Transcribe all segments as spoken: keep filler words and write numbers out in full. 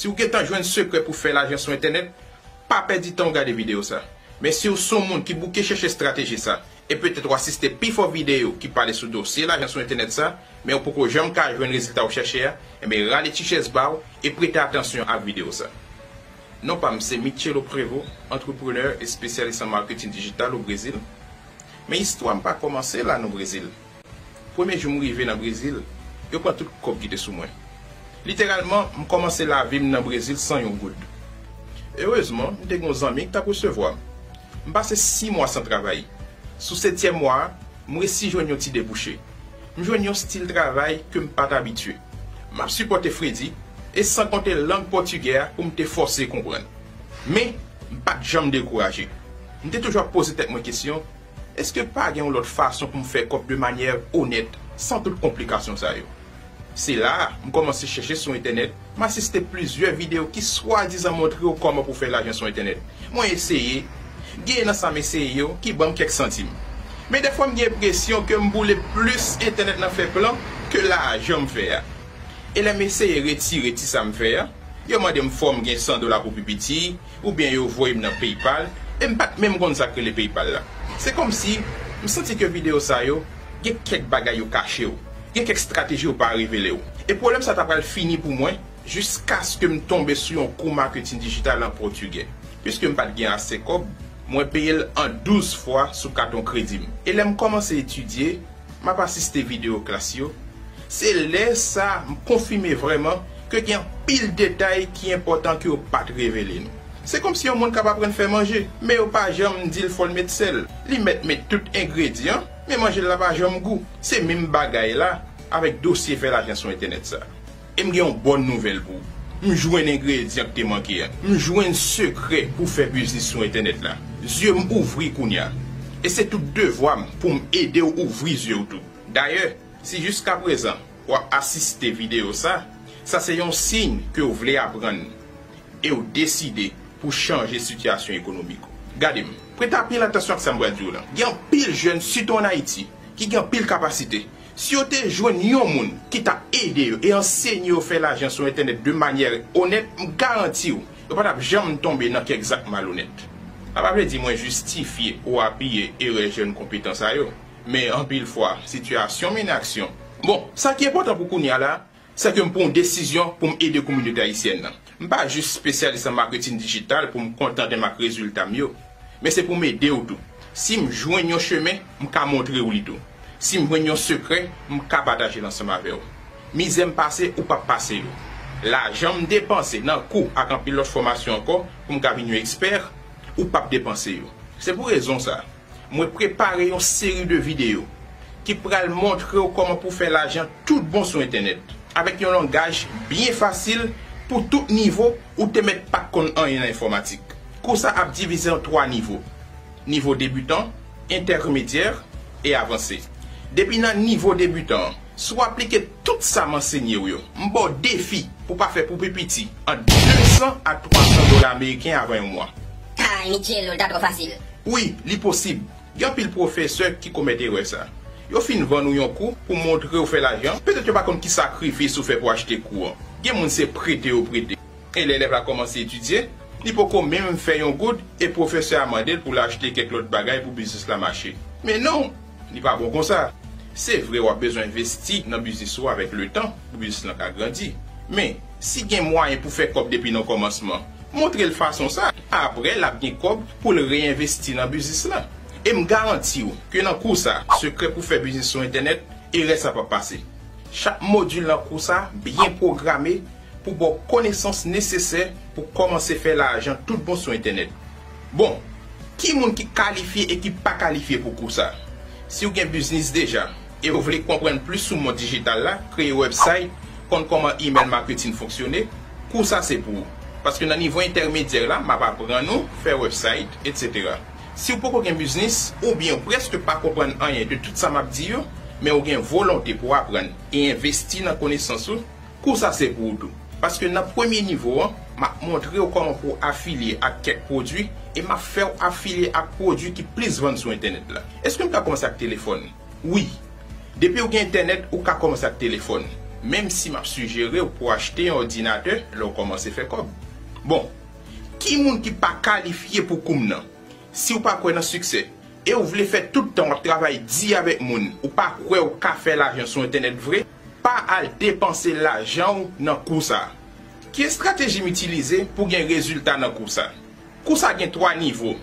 Si w gentan jwenn sekrè pou fè lajan sou entènèt, pa pèdi tan w gade videyo sa. Men si w se yon moun ki bouke chèche estrateji sa, e petèt w asiste pifò videyo ki pale sou dosye lajan sou entènèt sa, men w poko janm ka jwenn rezilta w chèche a, enben rale ti chèz ba w e prete atansyon ak videyo sa. Non pa m se Michelo Prevo, antreprenè, espesyalis an maketin dijital o Brezil. Men istwa m pa kòmanse la non Brezil. Premye jou m rive nan Brezil, yo pran tout kòb ki te sou mwen. Literalman, m kòmanse lavi m nan Brezil san yon goud. Erezman, m te gen yon zanmi ki t ap resevwa m. M pase sis mwa san travay. Sou setyèm mwa a, m resi jwenn yon ti debouche. M jwenn yon stil travay ke m pa t abitye. M ap sipòte fredi, e san konte lang pòtigè a pou m te fòse konprann. Men, m pa t janm dekouraje. M te toujou ap poze tèt mwen kesyon, èske pa gen yon lòt fason pou m fè kòb de manyè onèt, san tout konplikasyon sa yo? Se la a, m kòmanse chèche sou entènèt, m asiste plizyè videyo ki swadizan montre w kòman pou fè lajan sou entènèt. Mwen eseye, gen nan sa m eseye yo ki ban m kèk santim. Men dèfwa m gen enpresyon ke m boule plis entènèt nan fè plan ke lajan m fè a. E lè m eseye retire ti sa m fè a, yo mande m fò m gen san dola pou pi piti, oubyen yo voye m nan PayPal, e m pa t menm konn sa k rele PayPal la. Se kòmsi m santi ke videyo sa yo gen kèk bagay yo kache w, gen kèk estrateji yo pa revele w. E pwoblèm sa ta pral fini pou mwen jiskaske m tonbe sou yon kou maketin dijital an pòtigè. Piske m pa t gen ase kòb, mwen peye l an douz fwa sou katon kredi m. E lè m kòmanse etidye, m ap asiste videyo klas yo, se lè sa a m konfime vrèman ke gen anpil detay ki enpòtan ke yo pa t revele nou. Se kòmsi yon moun k ap aprann fè manje, men yo pa janm di l fò l met sèl. Li mèt met tout engredyan, men manje l la pa janm gou. Se menm bagay la avèk dosye fè lajan sou entènèt sa. E m gen yon bòn nouvèl pou w. M jwenn engredyan k te manke a. M jwenn sekrè pou fè biznis sou entènèt la. Zye m ouvri kounye a. E se tout devwa m pou m ede w ouvri zye w tou. Dayè, si jiskaprezan w ap asiste videyo sa, sa se yon siy ke w vle aprann e w deside pou chanje sitiyasyon ekonomik ou. Gade m, prete anpil atansyon ak sa m pral di w lan. Gen anpil jèn, sitou ann Ayiti, ki gen anpil kapasite. Si yo te jwenn yon moun ki t ap ede yo e ansenye yo fè lajan sou entènèt de manyè onèt, m garanti w, yo pa t ap janm tonbe nan kèk zak malonèt. Sa pa vle di mwen jistifye ou apiye erè jèn konpetan sa yo, men anpil fwa, sitiyasyon mennen aksyon. Bon, sa ki enpòtan pou kounye a la, se ke m pran yon desizyon pou m ede kominote ayisyèn nan. M pa jis espesyalis an maketin dijital pou m kontante m ak rezilta m yo, men se pou m ede w tou. Si m jwenn yon chemen, m ka montre w li tou. Si m jwenn yon sekrè, m ka pataje l ansanm avè w. Mizè m pase, ou p ap pase yo. Lajan m depanse nan kou ak anpil lòt fòmasyon ankò pou m ka vin yon ekspè, ou p ap depanse yo. Se pou rezon sa a, mwen prepare yon seri de videyo ki pral montre w kòman pou fè lajan tout bon sou entènèt, avèk yon langaj byen fasil pou tout nivo ou te mèt pa t konn anyen nan enfòmatik. Kou sa ap divize an twa nivo, nivo debitan, entèmedyè e avanse. Depi nan nivo debitan an, si w aplike tout sa m ansenye w yo, m ba w defi pou w pa fè pou pi piti ant de san a twa san dola ameriken avan yon mwa. Kay, Michelo, l ta twò fasil. Wi, li posib. Gen anpil pwofesè ki komèt erè sa. Yo fin vann ou yon kou pou montre w fè lajan, petèt yo pa konn ki sakrifis ou fè pou achte kou an. Gen moun se prete yo prete. E lè elèv la kòmanse etidye, li poko menm fè yon goud e pwofesè a mande l pou l achte kèk lòt bagay pou biznis la mache. Men non, li pa bon konsa. Se vre w ap bezwen envesti nan biznis ou avèk letan pou biznis lan ka grandi. Men, si gen mwayen pou fè kòb depi nan kòmansman, montre l fason sa. Apre, l ap gen kòb pou l reyenvesti nan biznis lan. E m garanti w ke nan kou sa, sekrè pou fè biznis sou entènèt, erè sa p ap pase. Chak modil nan kou sa byen pwograme pou ba w konesans nesesè pou kòmanse fè lajan tout bon sou entènèt. Bon, ki moun ki kalifye e ki pa kalifye pou kou sa? Si w gen biznis deja e w vle konprann plis sou mond dijital la, kreye website, konn kòman email marketing fonksyone, kou sa se pou ou. Paske nan nivo entèmedyè la, m ap aprann ou fè website, etsetera. Si w poko gen biznis, oubyen w prèske pa konprann anyen de tout sa m ap di yo, men w gen volonte pou w aprann e envesti nan konesans ou, kou sa se pou ou tou. Paske nan premye nivo an, m ap montre w kòman pou w afilye ak kèk pwodui e m ap fè w afilye ak pwodui ki plis vann sou entènèt la. Èske m ka kòmanse ak telefòn? Wi. Depi w gen entènèt, ou ka kòmanse ak telefòn. Menm si m ap sijere w pou w achte yon òdinatè lè w kòmanse fè kòb. Bon, ki moun ki pa kalifye pou koum nan? Si w pa kwè nan siksè, e w vle fè tout tan w ap travay di avèk moun, ou pa kwè w ka fè lajan sou entènèt vre, pa al depanse lajan w nan kou sa a. Ki estrateji m itilize pou gen rezilta nan kou sa a? Kou sa gen twa nivo.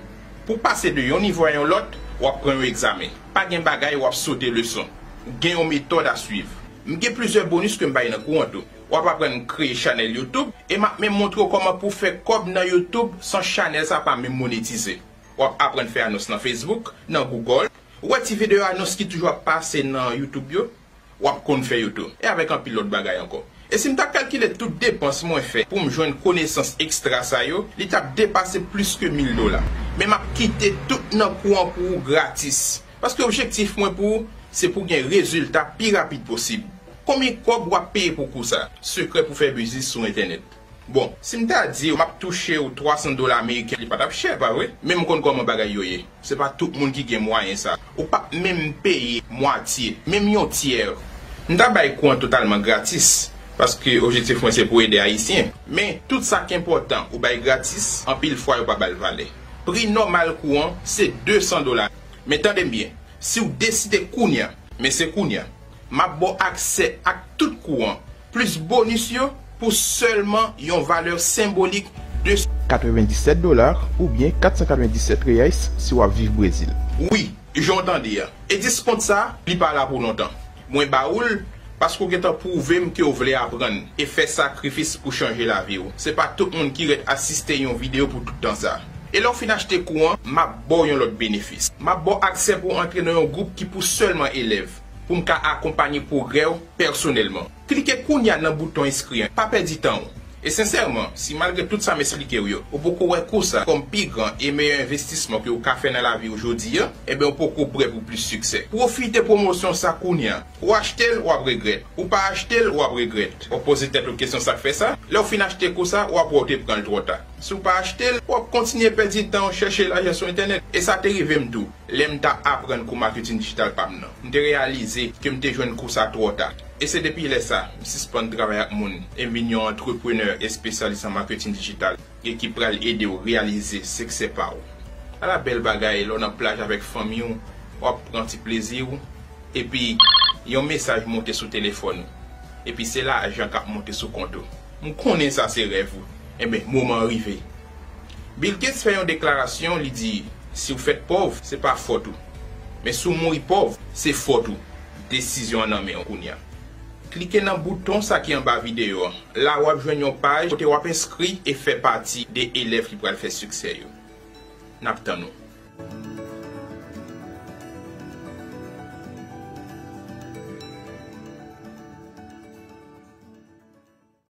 Pou w pase de yon nivo a yon lòt, w ap pran yon egzamen. Pa gen bagay w ap sote leson. Ou gen yon metòd a swiv. M gen plizyè bonis ke m bay nan kou an tou. W ap aprann kreye chanèl YouTube e m ap menm montre w kòman pou w fè kòb nan YouTube san chanèl sa pa menm monetize. W ap aprann fè anons nan Facebook, nan Google. Ou wè ti videyo anons ki toujou ap pase nan YouTube yo? W ap konn fè yo tou. E avèk anpil lòt bagay ankò. E si m ta kalkile tout depans mwen fè pou m jwenn konesans ekstra sa yo, li t ap depase plis ke mil dola. Men m ap kite tout nan kou an pou ou gratis. Paske objektif mwen pou ou, se pou w gen rezilta pi rapid posib. Konbyen kòb w ap peye pou kou sa? Sekrè pou fè biznis sou entènèt. Bon, si m ta di w m ap touche w twa san dola ameriken, li pa t ap chè, pa vre? Men m konn kòman bagay yo ye. Se pa tout moun ki gen mwayen sa. Ou p ap menm peye mwatye, menm yon tyè. M ta bay kou an totalman gratis, paske objektif mwen se pou ede Ayisyen. Men, tout sa k enpòtan, ou bay gratis, anpil fwa yo pa ba l valè. Pri nòmal kou an, se de san dola. Men tande m byen, si w deside kounye a, men se kounye a, m ap ba w aksè ak tout kou an, plis bonis yo, pou sèlman yon valè senbolik de katrevendisèt dola oubyen kat san katrevendisèt reyais si w ap viv Brezil. Wi, jan w tande a. E diskont sa, li pa la pou lontan. Mwen ba ou l paske w gentan pwouve m ke w vle aprann e fè sakrifis pou chanje lavi w. Se pa tout moun ki ret asiste yon videyo pou tout tan sa. E lè w fin achte kou an, m ap ba w yon lòt benefis. M ap ba w aksè pou w antre nan yon gwoup ki pou sèlman elèv, pou m ka akonpanye pwogrè w pèsonèlman. Klike kounye a nan bouton enskri an, pa pèdi tan w. E sensèman, si malgre tout sa m esplike w yo, ou poko wè kou sa kòm pi gran e meyè envestisman ke w ka fè nan lavi w jodi a, enben w poko prè pou plis siksè. Pwofite pwomosyon sa kounye a. Ou achte l, w ap regrèt. Ou pa achte l, w ap regrèt. W ap poze tèt ou kesyon sa k fè sa? Lè w fin achte kou sa, w ap wè w te pran l twò ta. Si w pa achte l, w ap kontinye pèdi tan w chèche lajan sou entènèt. E sa te rive m tou. Lè m t ap aprann kou maketin dijital pa m nan, m te reyalize ke m te jwenn kou sa twò ta. E se depi lè sa, m sispann travay ak moun e m vin yon antreprenè espesyalis an maketin dijital e ki pral ede w reyalize siksè pa w. Ala bèl bagay lè w nan plaj avèk fanmi w, w ap pran ti plezi w, epi yon mesaj monte sou telefòn ou, epi se lajan k ap monte sou kont ou. M konnen sa se rèv ou. Enben, moman an rive. Bill Gates fè yon deklarasyon, li di, si w fèt pòv, se pa fòt ou. Men si w mouri pòv, se fòt ou. Desizyon an nan men w kounye a. Klike nan bouton sa ki anba videyo an. La w ap jwenn yon paj kote w ap enskri e fè pati de elèv ki pral fè siksè yo. N ap tann ou.